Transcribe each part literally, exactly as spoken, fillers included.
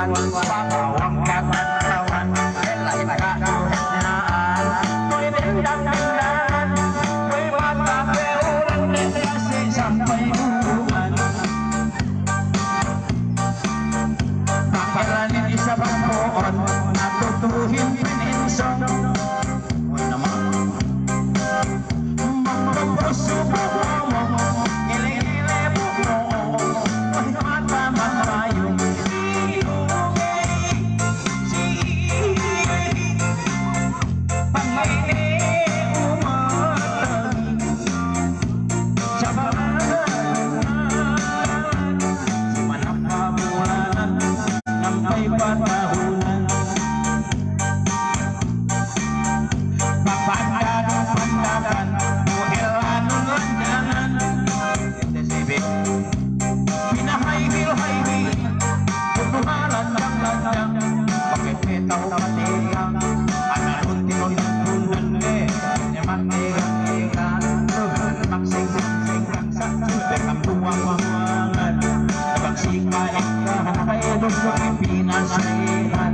Pabawang katawan-tawan, la'i ka'uhina'an, tuli dendang-dendangan, kuwe' mata pe ulan ne kasi sampay buwan. Pakalanin isab ampo'on, atutuhin pininsong. Oy, naman. Sampay patahunan. Papandakan-pandakan, buhelanun lanjangan. Ente sibi. Pinahaybil-haybil, kuduha lanjang-lanjang. Pake petau pategang, ana' runti-runti tundan be, ne magtegang-tegang, tuh, magsenggang-senggang. Sa' bekam buwang-buwangan, tabang sika ekka, hanap ay duk pinasehat.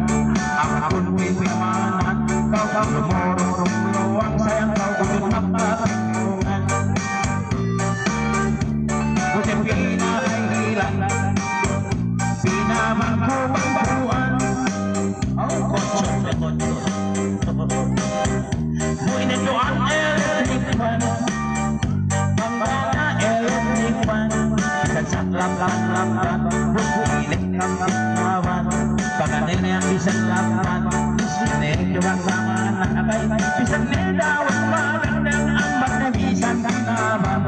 Ampun pipirmanan, ka'u lumurung-lumurung, sayang ka'u ujud magkatungan. Ujud pinahaybilan, pinamangku-mangkuan. Aw, kocok, kocok. Bu, ine tu'an eletrik fan. Bang bana eletrik fan. Bisan saklap-laklapan. Bu, bu, ilek kawan. Bang nene bisan lapan. Ine tu'an laman. Abay, bisan ne dawat malandang. Ambat ne bisan kinaban.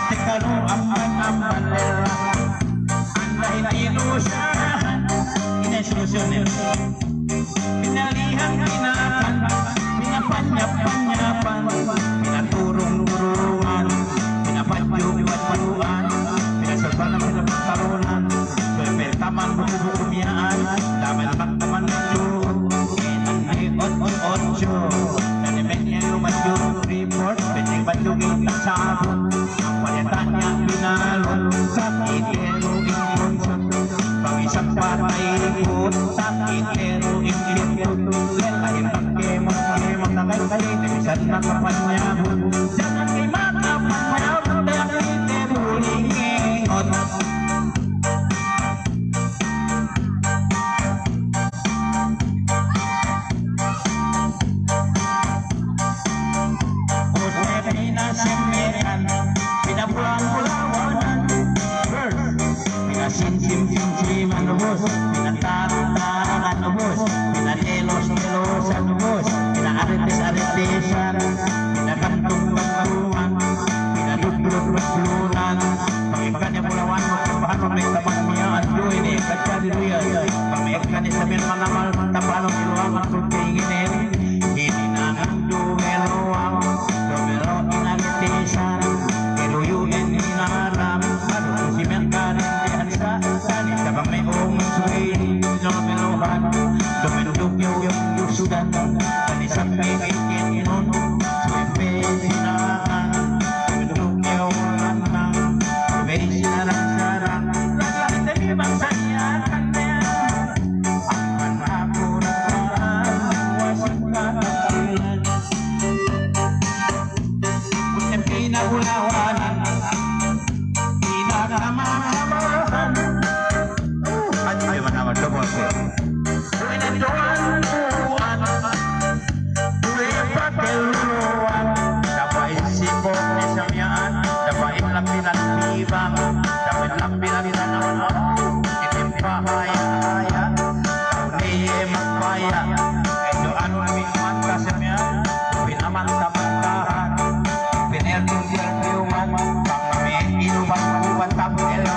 Tekanu amban-amban lella, andahin inusahan, ine solusyunnen? Pinalihan-pinakan, pinapanyap-panyapan, pinaturung-turungan, pinapadju-padjuan, pinasulpanan, pinapatarunan, pepeltaman, buku-buku miya'an, damen magtaman itu, enan di ot-ot-otsu, dan emen yang lumayu, Port, pete batu kita sabut, payatanya pinalun, sakit elu impun, pagi sempat ikut, sakit elu impun, lelahin pake mot-mot, tagai-tagai, bisan makapanyabut, jangan di makapanyabut, dan ite buli ngeot. Pinasemmekan, pinabulang-bulawanan, pinasinsim-sinsiman, ubus, pinata'an-ta'anan, ubus, pinatelos-telosan, ubus, pinaaritis-aritisan, pinagantung-gantungan, pinadublun-dublunan, pangekka ne bulawan, magtapahanun, magtapahanun miya'an, duwe ne, kajari duwe, pangekka ne samin manamal, tapahanun iluwangan, kung ka'inginen, hininangan duwe luwang, duwe luwang inaritisan, keduyu'en inaram, adu, si miya'an kanen dehan sa, tani sabang me' umus we, duwe luwang, duwe luwang, duwe luwang, duwe luwang, Sudan, tani sampe ikin nun, sampe sinangan, duk yawanan, sampe sinarang-sarang, lagi tani bangsa niya kande, amban aku rataan, wasik katakilan. Kutem pinabulawanan, pinagkama-kamahan. Uh, hadje manamal, double kick. Duwe ne tuwan-tuwan, duwe patelluwan, dapa'in sipok ne sa miya'an, dapa'in lambilan bibang, dapa'in lambilan tanawan, oh, itim pahaya-haya, tau ne iye magbaya', edo anu mi manta sa miya'an, pinamanta-mantahan, pinertu-tertuhan, pangme inuban-uban, tabu elo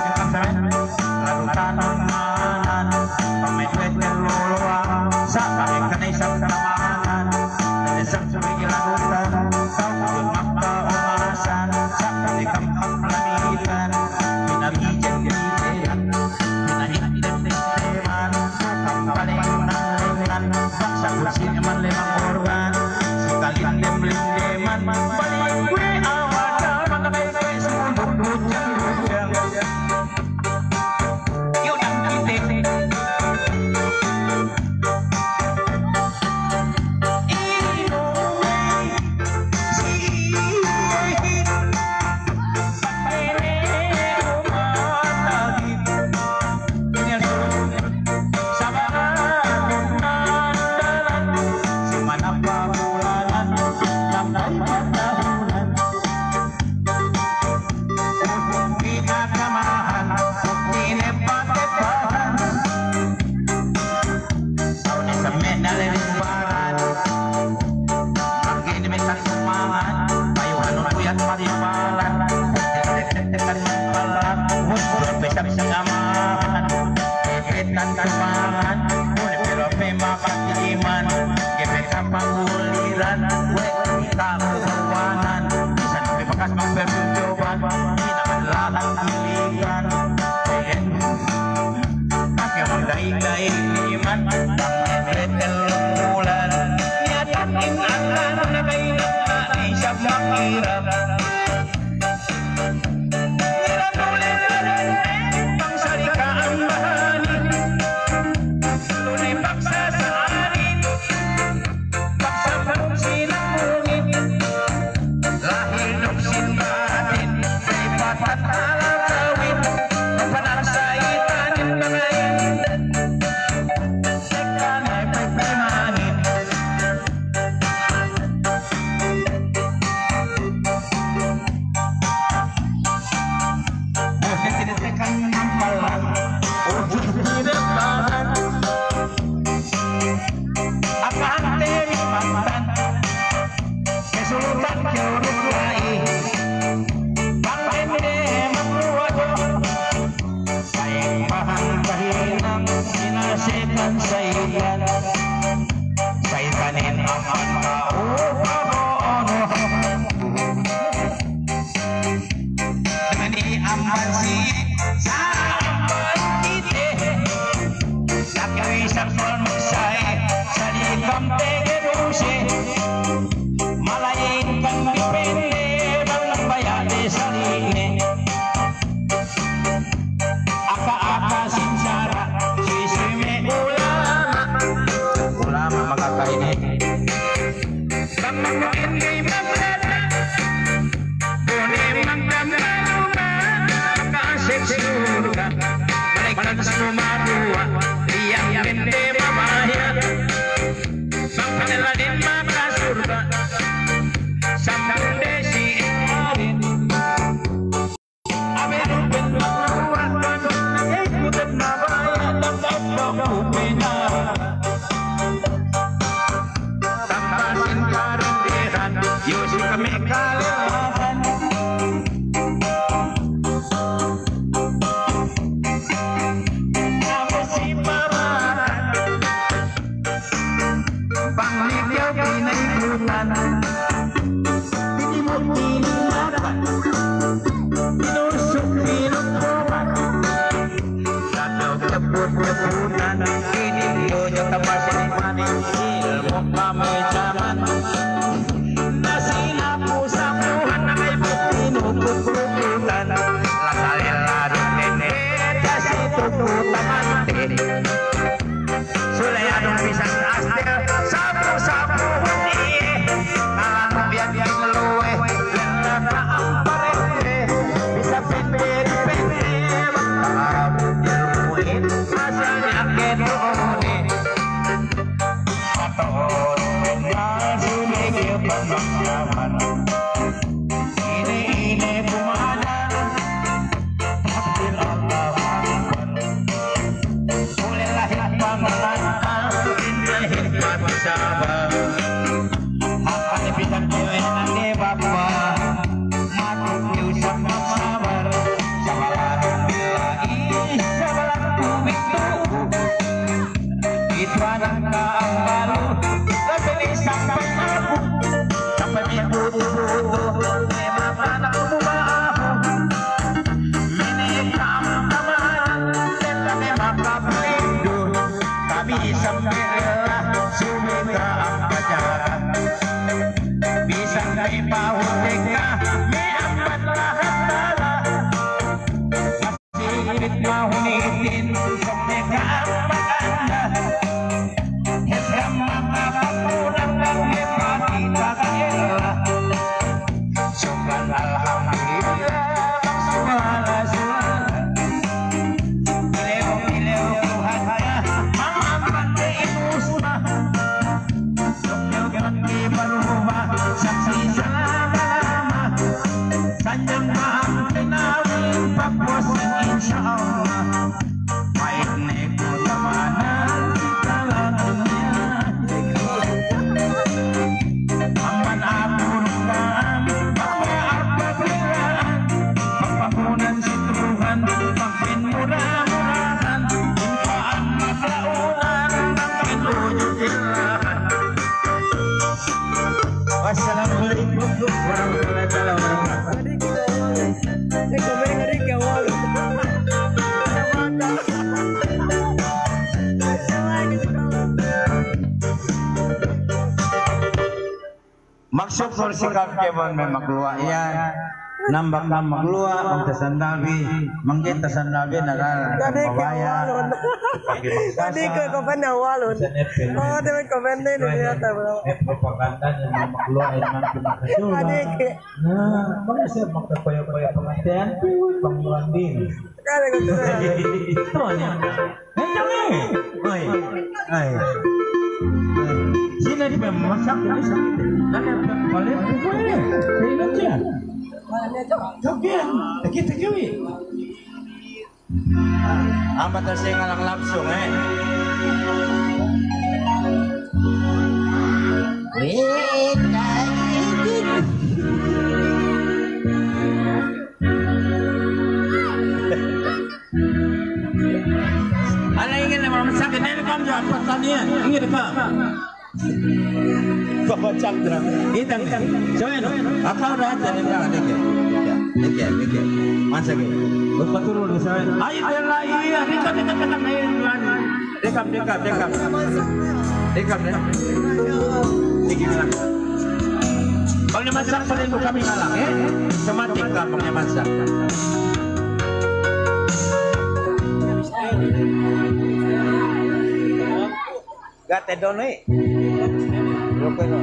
Sabi sa kamahan, etan tumangan, uli pero pe makatiman, ke pe kapanguliran, we' ika' kukuwanan, bisan pe bakas magperjujuban, di' naman lahat ilikan. Pake magdai-dai iman, pangmemetel bulan, niyatan in atan na kainan na isab makiram. Sa'ing pahang kahinang, sinasekan sa'iyan. Sa'itanin amban ka'u pabo'onu. Duma'in amban si sa amban kite. Laki isab kol magsa'i, salikam tege duse. Malaingkan dipende bang baya' de sali'ne. Aka-aka sin sara', sisime ulama'. Ulama' magaka ine. Bang magmu'in ga'i magdata', bune magdambaluba', maka'asek surga'. Malaingkan sumaguwa', iyang dende mabaya'. Bang pangella din makasurga', sambung de si Erin. Panglikyaw pinaikutan, tinimut tinimatan, tinusuk tinukpukan, tataw teput-teputan, inin dunya tapasin manin, ilmu' kami jaman. Na sinapu-sapuhan, na kay tinukut-tukutan, la salella duk nene, tasi tukutan mante. Suley adung bisan astel, sapu-sapuhun iye. Kalang biyan luwe, lella ka'am parende. Bisa pende-pende, bang ta'abut ilmu'in, asal niya' ketu'une. Ato'on, na sumikil pamangkaman. Ine-ine kumana, takdir Allah Akbar. Ulellah hikmat, ulellah hikmat sabar. Hapane bisan kewe nande bapa, matu kew sabar. Sabaran billahi, sabaran tubig tu'u. Itu anak ka'am balu, kasi sampay aku, sampay me' butu-butu, me' mata anak bubahu. Mene ka'am tamanan, della me' makapalindu, kami sampay lella, sume ka'am pajaran. Bisan me' pahu teka, me' amban lahat tala. Sipit mahunitin, sumeka maganda. Hep makapapunan dan hep makita kela. Sukan alhamdulillah, bang suwala-suwala. Pilew-pilew ku hadja, mama pande inusna. Duk yogan di baruba, saksi salama-lama. Sanyang ma'am pinawin papuasan, insya Allah. Ma'id ne ku tamanan kita lagunya. Amban aku rukan, amban aku bilang. Papapunan si Tuhan, pakin Wassalamu alaikum warahmatullahi taala wabarakatuh. Magsukul si ka'am kēmon me' magluwa' iyan. Nambak ka'am magluwa', bang tasandal bi, mangga'i tasandal bi, nagal. Tadi ke awalun. Tadi ke, ko' pa'in awalun. Oh, tadi ko' pa'in ini, ternyata, bro. Eh, propaganda ne magluwa' iyan, man pinakasura. Na, bang siye magkakoya-koya pangateyan, pangluwa'an din. Kare ko' tuwa. Tuwa niya. Hei, jangan. Oi. Oi. Sine pe masak, sine pe balik, sine pe. Joget. Kita kiwi. Ambat siye ngalang langsung, eh. Ana ingge ne mamasak, ne ka'am ju ampat taniya, ingge ne ka'am. Pamacak dra. Itang ne. Sawen, akaw dahat ne, deke. Deke, deke. Masak ne. Lupa turun, sawen. Ay, ay, ay, ay, deka, deka, deka, ay, ay. Dekam, dekam, dekam. Dekam, dekam. Sige na lang. Bang ne masak, parindu kami na lang, eh? Samatik ka, bang ne masak. Gate dono, eh. Loke no.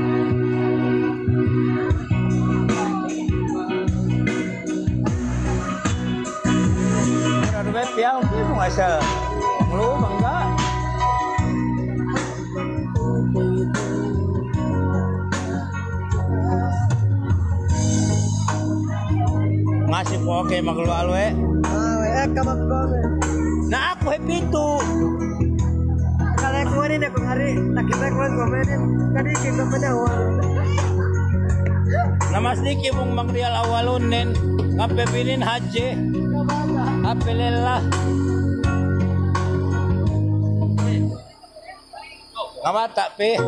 Ora dubet piyaw, kung asa ngulu mangga. Ngasi po ke magluwa'-luwa'. Ah, eh, ka magluwa'-luwa'. Na aku he pitu. Kale kuwe' ne ku ngari, nakite kuwe' kuwe' ne. Kadi kito padawa. Na mas diki mung magdiyal awalun nen, ngampe binin hadje. Ape lella. Ngamata' pe.